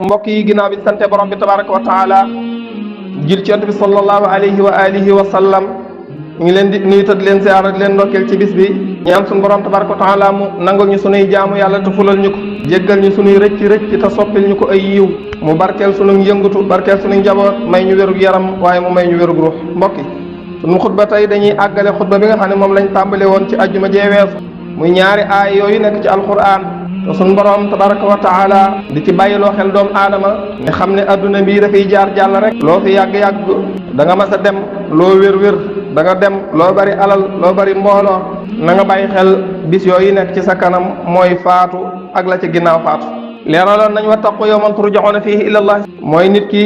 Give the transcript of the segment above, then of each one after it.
mbokk yi ginnaaw bi sante borom bi tabaraka wa taala jil ci yonent bi sallallahu alayhi wa alihi wa sallam ñu ngi leen di nuyu te di leen ziyaara di leen ndokkeel ci bis bi ñaan suñu borom tabaraka wa taala mu nangul ñu sunuy jaamu yàlla te fulal ñu ko jéggal ñu sunuy rëcc rëcc te soppil ñu ko ay yiw mu barkeel sunu yëngutu barkeel sunu njaboot may ñu wérug yaram waaye mu may ñu wérug ruux mbokk yi sunu xutba tey dañuy àggale xutba bi nga xam ne moom lañ tàmbale woon ci ajjuma jee weesu muy ñaari aay yooyu nekk ci alquran te suñu borom tabaraka wa taala di ci bàyyiloo xel doomu aadama ne xam ne adduna bii dafay jaar jàll rek loo fi yàgg-yàgg da nga mas a dem loo wér-wér da nga dem loo bari alal loo bari mbooloo na nga bàyyi xel bis yooyu nekk ci sa kanam mooy faatu ak la ci ginnaaw faatu leeraloon nañ wattaqu yawman turja'una fihi ila Allah mooy nit ki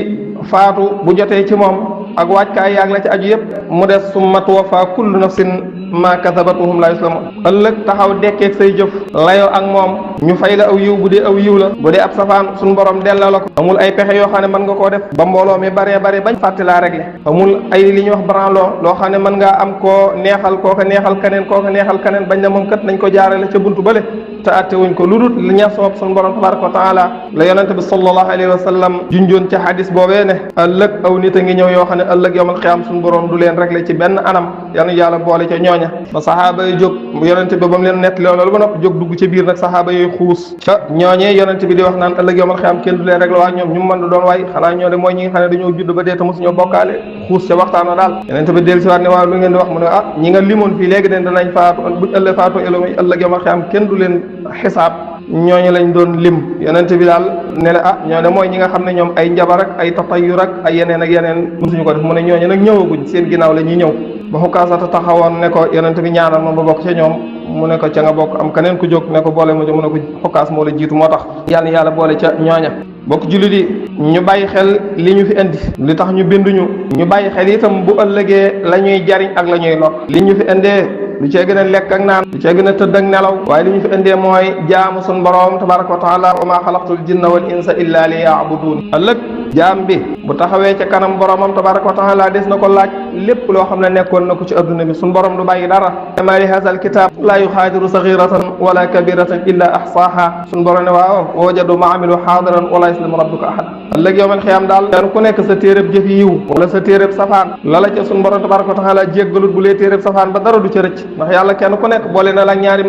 faatu bu jotee ci moom ak waajkaay yaag la ci aju yëpp mu des summa tuwaffa kullu nafsin ma kasabat wa hum la yuslamun ëllëg taxaw dekkeeg say jëf layoo ak moom ñu fay la aw yiw bu dee aw yiw la bu dee ab safaan suñu borom delloo la ko amul ay pexe yoo xam ne mën nga koo def ba mbooloo mi baree bare bañ fàtte laa réglé amul ay li ñuy wax branloo loo xam ne mën ngaa am koo neexal kooka neexal keneen bañ na moom kat nañ ko jaarale ca buntu bële te atte wuñ ko lu dul li ña soob suñu borom tabaraka wa taala la yonente bi sallallahu alayhi wa sallam junjoon ca hadis boobee ne ëllëg aw nit a ngi ñëw yoo xam ne ëllëg yawmal xiyaam suñu borom du leen réglé ci benn anam yàlla boole ca ñooña ba saxaaba yi jóg yonente bi ba mu leen nett loolu ba noppi jóg dugg ci biir nag saxaaba yi xuus ca ñooñee yonente bi di wax naan ëllëg yawmal xiyaam kenn du leen réglé waa ñoom ñu mu mën du doon waay xanaa ñoo de mooy ñi nga xam ne dañoo judd ba dee te mosuñoo bokkaale xuus ca waxtaano daal yonente bi dellu si waat ne waaw lu ngeen di wax mu ne ñi nga limoon fii léegi den danañ faatu buñ ëllëg faatu ëllëg yawmal xiyaam kenn du leen xisaab ñooñu lañ doon lim yonente bi daal ne la ñoo de mooy ñi nga xam ne ñoom ay njabar ak ay tatayur ak ay yeneen ak yeneen mosuñu ko def mu ne ñooñu nag ñëwaguñ seen ginnaaw la ñuy ñëw ba xukaasata taxawoon ne ko yonente bi ñaanal ma ba bokk ca ñoom mu ne ko ca nga bokk am keneen ku jóg ne ko boole mu ne ko xukaas moo la jiitu moo tax yàlla boole ca ñooña bokk jullit yi ñu bàyyi xel li ñu fi indi li tax ñu binduñu ñu bàyyi xel itam bu ëllëgee la ñuy jariñ ak la ñuy lor li ñu fi indee lu cee gën a lekk ak naan lu cee gën a tëdd ak nelaw waaye li ñu fi indee mooy jaamu sun borom tabaraka wa taala wa maa xalaqtul jinna wal insa illa li ya'budun ëllëg jaam bi bu taxawee ca kanam boromam tabaraka wa taala des na ko laaj lépp loo xam ne nekkoon na ko ci adduna bi sun borom du bàyyi dara ma li haazal kitaab laa yuxaadiru saxiratan wala kabiratan illa ahsaaha sun borom ne waaw wajadu ma amilu xaadiran wala yaslimu rabbuka ahad ëllëg yawmal xiyaam daal kenn ku nekk sa téeréb jëf yiw wala sa téeréb safaan lala ca sun borom tabaraka wa taala jéggalut bu lee téeréb safaan ba dara du ca rëcc ndax yàlla kenn ku nekk boole na la ñaari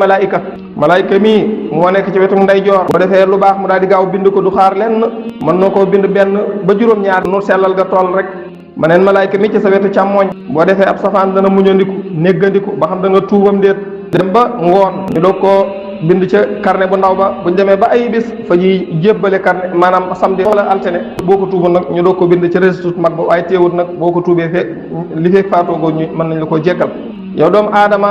malaayika mii moo nekk ci wetum ndeyjoor boo defee lu baax mu daal di gaaw bind ko du xaar lenn mën na koo bind benn ba juróom-ñaar nu sellal ga toll rek maneen malaayika mi ci sa wetu càmmooñ boo defee ab safaan dana muñandiku néggandiku ba xam da nga tuubam déet dem ba ngoon ñu doog koo bind ca carnet bu ndaw ba buñ demee ba ay bis fa ñuy jébbale carnet maanaam samedi wala altine boo ko tuubul nag ñu doog ko bind ca restitut mag ba waaye teewut nag boo ko tuubee fekk li fekk faatoogoo ñu mën nañ la koo jéggal yow doomu aadama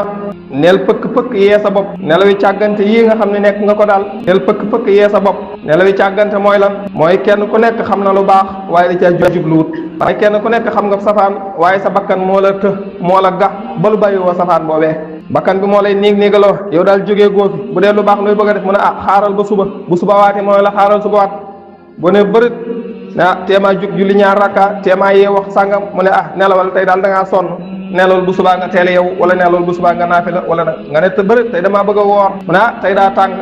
neel pëkk-pëkk yee sa bopp nelawi càggante yii nga xam ne nekk nga ko daal neel pëkk-pëkk yee sa bopp nelawi càggante mooy lan mooy kenn ku nekk xam na lu baax waaye da caa jubluwut waaye kenn ku nekk xam nga safaan waaye sa bakkan moo la moo la gax ba lu bàyyi woo safaan boobee bakkan bi moo lay néegaloo yow daal jógee góofi bu dee lu baax looy bëgg a def mu ne xaaral ba suba bu suba waatee mooy la xaaral suba waat bu ne bërit teemaa jug julli ñaar rakka teemaa yee wax sàngam mu ne nelawal tey daal da ngaa sonn nelawal bu subaa nga teele yow wala nelawal bu subaa nga naafila wala nag nga ne te bëri tey damaa bëgg a woor mu ne tey daa tàng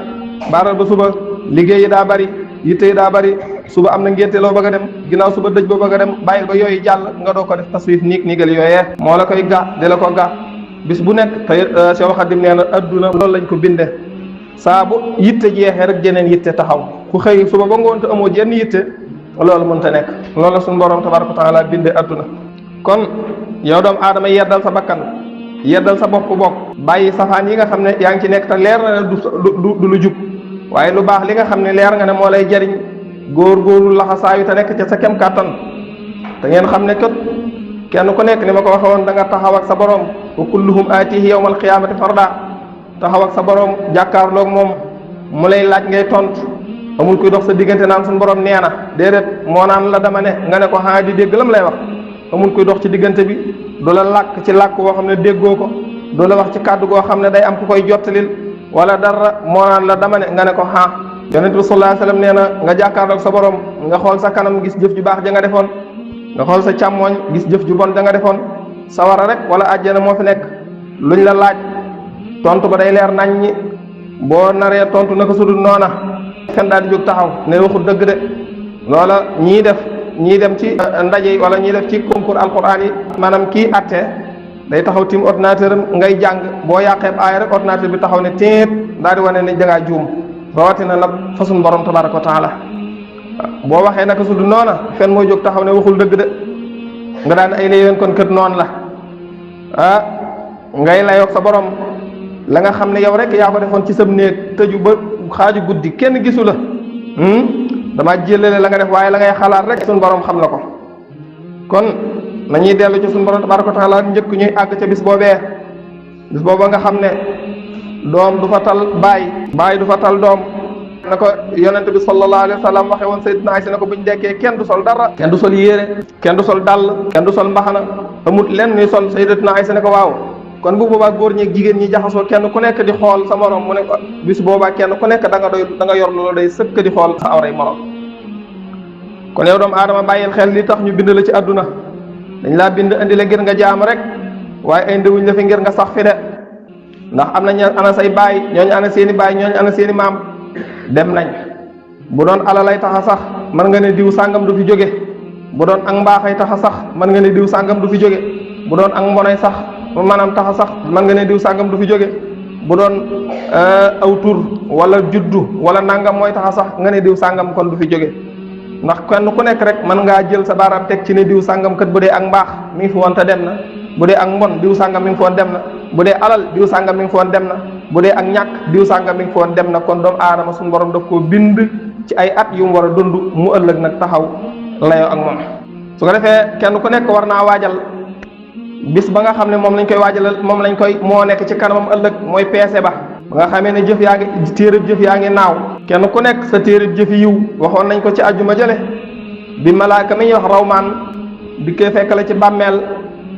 baaral ba suba liggéey yi daa bari yitte yi daa bari suba am na ngénte loo bëgg a dem ginnaaw suba dëj ba bëgg a dem bàyyil ba yooyu jàll nga doo ko def taswif niigal yooyee moo la koy ga di la ko ga bis bu nekk tey Seex Xaadim nee na adduna loolu lañ ko binde saa bu yitte jeexee rek jeneen yitte taxaw ku xëy suba ba ngoon te amoo jenn yitte loolu mënta nekk loolu la suñu borom tabaraka wa taala binde adduna kon yow doomu aadama yeddal sa bakkan yeddal sa bopp bàyyi safaan yi nga xam ne yaa ngi ci nekk te leer na ne du lu jub waaye lu baax li nga xam ne leer nga ne moo lay jariñ góor-góorlu laxasaayu te nekk ca sa kem kàttan te ngeen xam ne kat kenn ku nekk ni ma ko waxe woon da nga taxaw ak sa borom wa kulluhum aatihi yawmal qiyaamati farda taxaw ak sa borom jàkkaarloog moom mu lay laaj ngay tontu amul kuy dox sa diggante naan suñu borom nee na déedéet moo naan la dama ne nga ne ko di dégg lam lay wax amul kuy dox ci diggante bi du la làkk ci làkk woo xam ne déggoo ko du la wax ci kàddu goo xam ne day am ku koy jottalil wala dara moo naan la dama ne nga ne ko yonent bi sallallahu alayhi wasallam nee na nga jàkkaarloog sa borom nga xool sa kanam gis jëf ju baax ja nga defoon nga xool sa càmmooñ gis jëf ju bon ja nga defoon sawara rek wala àjjana moo fi nekk luñ la laaj tontu ba day leer naññi boo naree tontu naka sudul noona fen daal di jóg taxaw ne waxul dëgg de loola ñii dem ci ndaje yi wala ñii def ci concours alquran yi maanaam kii atte day taxaw tim ordinateur am ngay jàng boo yàqeeb aaya rek ordinateur bi taxaw ne téet daal di wane ne dangaa juum rawatina nag fa suñu borom tabaraka wa taala boo waxee naka su du noona fen mooy jóg taxaw ne waxul dëgg de nga daan ay léeg-léeg kon kët noonu la ngay layoog sa borom la nga xam ne yow rek yaa ko defoon ci sam néeg tëju ba xaaju guddi kenn gisu la dama jëlale la nga def waaye la ngay xalaat rek suñu borom xam na ko. kon nañuy dellu ci suñu borom tabaraka wa taala njëkk ñuy àgg ca bis boobee bis booba nga xam ne doom du fa tal baay du fa tal doom na ko yonent bi sallallahu alayhi wa sallam waxe woon Sayyidina Aysa ne ko buñ dekkee kenn du sol dara, kenn du sol yére, kenn du sol dàll, kenn du sol mbaxana, amut lenn ñuy sol. Sayyidina Aysa ne ko waaw kon bu boobaa góor ñi ak jigéen ñi jaxasoo kenn ku nekk di xool sa morom mu ne ko bis boobaa kenn ku nekk da nga yor loolu day sëkk di xool sa awray morom. kon yow doomu aadama bàyyil xel li tax ñu bind la ci àdduna dañ laa bind andi la ngir nga jaam rek waaye ay ndiwuñ la fi ngir nga sax fi de ndax am na ana say baay ñooñu ana seeni baay ñooñu ana seeni maam dem nañ. bu doon alalay tax a sax mën nga ne diw sàngam du fi jóge, bu doon ak mbaaxay tax a sax mën nga ne diw sàngam du fi jóge, bu doon ak mbonay sax maanaam tax a sax mën nga ne diw sàngam du fi jóge, bu doon aw tur wala juddu wala nangam mooy tax a sax nga ne diw sàngam kon du fi jóge. ndax kenn ku nekk rek mën ngaa jël sa baaraam teg ci ne diw sàngam kat bu dee ak mbaax mi ngi fi woon te dem na, bu dee ak mbon diw sàngam mi ngi fi woon dem na, bu dee alal diw sàngam mi ngi fi woon dem na, bu dee ak ñàkk diw sàngam mi ngi fi woon dem na. kon doomu aadama suñu borom daf koo bind ci ay at yu mu war a dund mu ëllëg nag taxaw layoo ak moom. su ko defee kenn ku nekk war naa waajal bis ba nga xam ne moom lañ koy waajalal moo nekk ci kanamam ëllëg mooy peese ba nga xamee ne jëf yaa ngi téereb jëf yaa ngi naaw kenn ku nekk sa téereb jëfi yiw waxoon nañ ko ci àjjuma jële bi malaaka mi ñuy wax rawmaan dikkee fekk la ci bàmmeel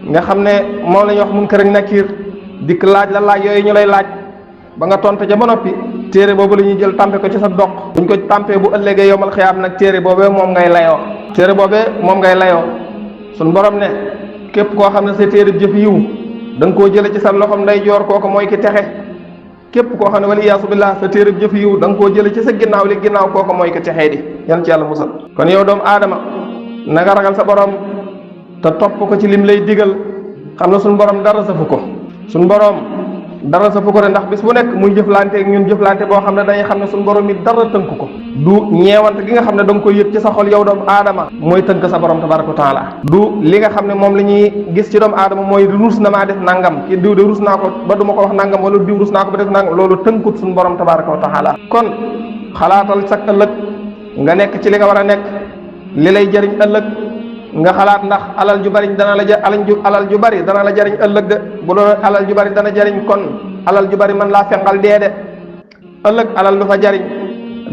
nga xam ne moom la ñuy wax Munkar ak Nakiir dikk laaj la laaj yooyu ñu lay laaj ba nga tontu ca ba noppi téere boobu la ñuy jël tàmpe ko ci sa doq buñ ko tàmpee bu ëllëgee yowmal xiyaam nag téere boobee moom ngay layoo suñ borom ne képp koo xam ne sa téereb jëfi yiw da nga koo jële ci sa loxom ndeyjoor kooku mooy ki texe. képp koo xam ne wala iyaasu billah sa téereb jëf yiw da nga koo jële ci sa ginnaaw li ginnaaw kooku mooy ko texee di yan ci yàlla musal. kon yow doomu aadama na nga ragal sa borom te topp ko ci lim lay digal xam ne suñu borom dara safu ko de ndax bis bu nekk muy jëflante ak ñun jëflante boo xam ne dañuy xam ne suñu borom mi dara tënk ko du ñeewante gi nga xam ne da nga koy yëg ci sa xol yow doomu aadama mooy tënk sa borom tabaraka wa taala du li nga xam ne moom la ñuy gis ci doomu aadama mooy ruus na maa def nangam ki diw de ruus naa ko ba du ma ko wax nangam wala diw ruus naa ko ba def nangam loolu tënkut suñu borom tabaraka wa taala. kon xalaatal sax ëllëg nga nekk ci li nga war a nekk li lay jëriñ ëllëg nga xalaat ndax alal ju bari dana la jariñ ëllëg de bu doon alal ju bari dana jariñ kon alal ju bari man laa fenqal dee de ëllëg alal du fa jariñ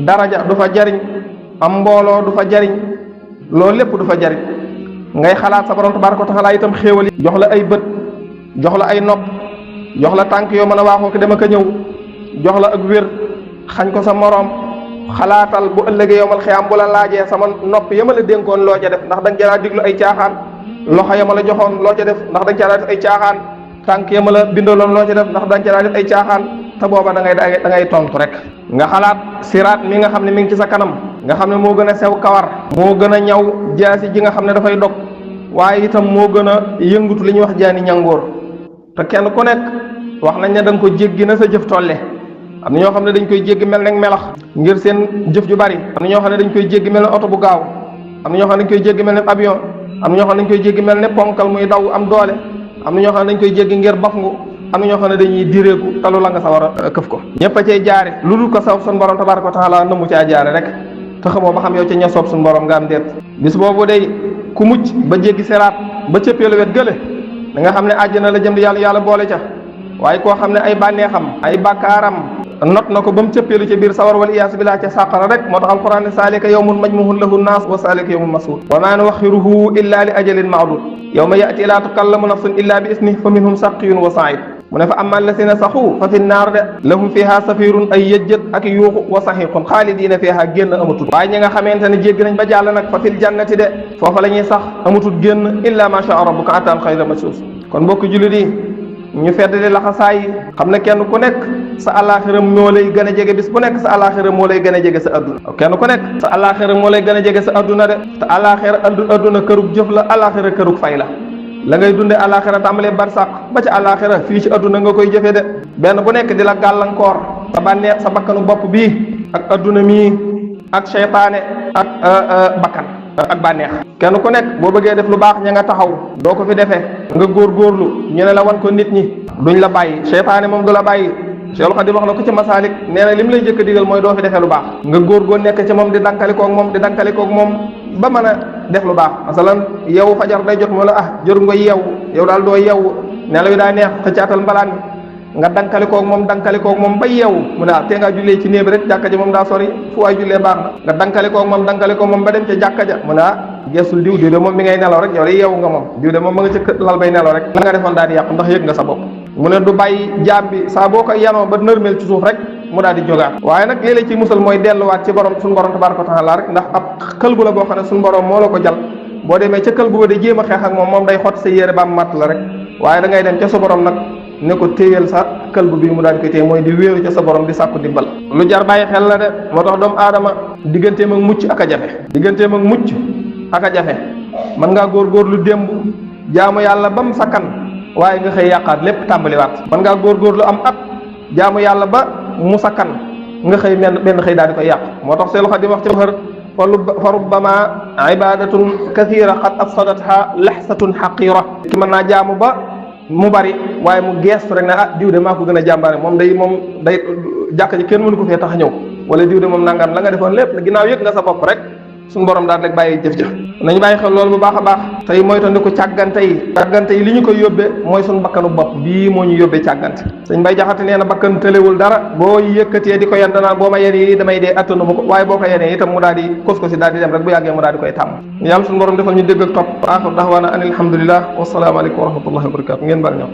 daraja du fa jariñ am mbooloo du fa jariñ loolu lépp du fa jariñ. ngay xalaat sa borom tabaraka wa taala itam xéewal yi jox la ay bët jox la ay nopp jox la tànk yoo mën a waaxoo ko dem ak a ñëw jox la ak wér xañ ko sa moroom xalaatal bu ëllëgee yowmal xiyaam bu la laajee sama nopp yama la dénkoon loo ca def ndax da nga caa diglu ay caaxaan, loxo yama la joxoon loo ca def ndax da nga caa def ay caaxaan, tànk yama la bindaloon loo ca def ndax da nga caa def ay caaxaan. te booba da ngay tontu rek. nga xalaat siraat mi nga xam ne mi ngi ci sa kanam nga xam ne moo gën a sew kawar moo gën a ñaw jaasi ji nga xam ne dafay dog waaye itam moo gën a yëngutu li ñuy wax jaani ñangoor te kenn ku nekk wax nañ ne da nga ko jéggi na sa jëf tolle. am na ñoo xam ne dañ koy jéggi mel ne melax ngir seen jëf ju bari, am na ñoo xam ne dañ koy jéggi mel ne oto bu gaaw, am na ñoo xam ne dañ koy jéggi mel ne avion, am na ñoo xam ne dañ koy jéggi mel ne ponkal muy daw am doole, am na ñoo xam ne dañ koy jéggi ngir bafngu, am na ñoo xam ne dañuy direeku talu la nga sa war a këf ko. ñëpp a cay jaare lu dul ko soob suñu borom tabaraka wa taala na mu caa jaare rek te xamoo ba xam yow ca ña soob suñu borom nga am déet. bis boobu day ku mucc ba jéggi seraat ba cëppeelu wet gële da nga xam ne àjjana la jëm di yàlla boole ca. waaye koo xam ne ay bànneexam ay bàkkaaram not na ko ba mu cëppeelu ca biir sawar wal iyaasu billah ca sàqara rek moo tax alquran ne saalika yawmun majmuhun lahu nnaas wa saalika yawmun masuud wa maa nuwaxiruhu illa li ajalin maadud yawma yaati laa tukallamu nafsun illa bi isnih fa minhum saqiyun wa said mu ne fa amma allasina saxu fa fi naar de lahum fiha safirun ay yëjjët ak yuuxu wa saxiqun xaalidina fiha génn amatul. waaye ñi nga xamante ne jéggi nañ ba jàll nag fa fil jannati de foofa la ñuy sax amatul génn illa ma sha rabbuka ataan xayra masuus. kon mbokk jullit yi ñu feddali laxasaay yi xam ne kenn ku nekk sa alaxira moo lay gën a jege bis bu nekk sa alaxira moo lay gën a jege sa adduna kenn ku nekk sa alaxira moo lay gën a jege sa adduna de te alaxira adduna kërug jëf la alaxira kërug fay la ngay dunde alaxira tàmbalee barsàq ba ci alaxira fii ci adduna nga koy jëfee de benn bu nekk di la gàllankoor sa bànneex sa bakkanu bopp bii ak adduna mii ak seytaane ak bakkan ak bànneex kenn ku nekk boo bëggee def lu baax ña nga taxaw doo ko fi defee nga góorgóorlu ñu ne la wan ko nit ñi duñ la bàyyi seytaane moom du la bàyyi Seexul Xadiim wax na ko ci masaalik nee na li mu lay jëkk digal mooy doo fi defee lu baax nga góorgóor nekk ci moom di dankalikoog moom ba mën a def lu baax masalan yow fajar day jot moo la jëru nga yow daal doo yeewu nelaw yi daa neex xëccaatal mbalaan mi nga dankalikoog moom ba yeewu mu ne tee ngaa jullee ci néeg bi rek jàkka ja moom daa sori fu waay jullee baax na nga dankalikoog moom ba dem ca jàkka ja mu ne geesul diw de moom mi ngay nelaw rek yow de yeewu nga moom diw de moom ma nga ca lal bay nelaw rek la nga defoon daal di yàqu ndax yëg nga sa bopp mu ne du bàyyi jaam bi saa boo ko yanoo ba nërmeel ci suuf rek mu daal di jógaat waaye nag léeg-léeg ci musal mooy delluwaat ci suñu borom tabaaraka wa taala rek ndax ab këlbu la boo xam ne suñu borom moo la ko jal boo demee ca këlbu ba de jéem a xeex ak moom day xott sa yére ba matt la rek waaye da ngay dem ca sa borom nag ne ko téyel sa këlbu bi mu daal di koy téye mooy di wéeru ca sa borom di sàkku dimbal lu jar bàyyi xel la de moo tax doomu aadama digganteem ak mucc ak a jafe mën ngaa góorgóorlu démb jaamu yàlla ba mu sakkan waaye nga xëy yàqaat lépp tàmbaliwaat mën ngaa góorgóorlu am at jaamu yàlla ba mu sakkan nga xëy benn xëy daal di koy yàq moo tax Seexul Xadiim wax ci xër fa rubbama ibadatun kathira qad afsadatha laxsatun xaqira ki mën naa jaamu ba mu bari waaye mu geestu rek ne diw de maa ko gën a jàmbaare moom day jàkk ji kenn mënu ko fee tax ñëw wala diw de moom nangam la nga defoon lépp ginnaaw yëg nga sa bopp rek suñu borom daal rek bàyyi jëf ja nañu bàyyi xel loolu bu baax a baax tey moytandiku càggante yi li ñu koy yóbbee mooy suñu bakkanu bopp bii moo ñu yóbbee càggante sëñ Bay Jaxate nee na bakkan tëlewul dara boo yëkkatee di ko yan danaa boo ma yenee damay dee attanu ma ko waaye boo ko yenee itam mu daal di kos-kosi daal di dem rek bu yàggee mu daal di koy tàmm yàlla suñu borom defal ñu dégg ak topp aaxir daxwaana an alhamdulillah wasalaamu aleykum wa rahmatullahi wa barakatu ngeen bal ñëw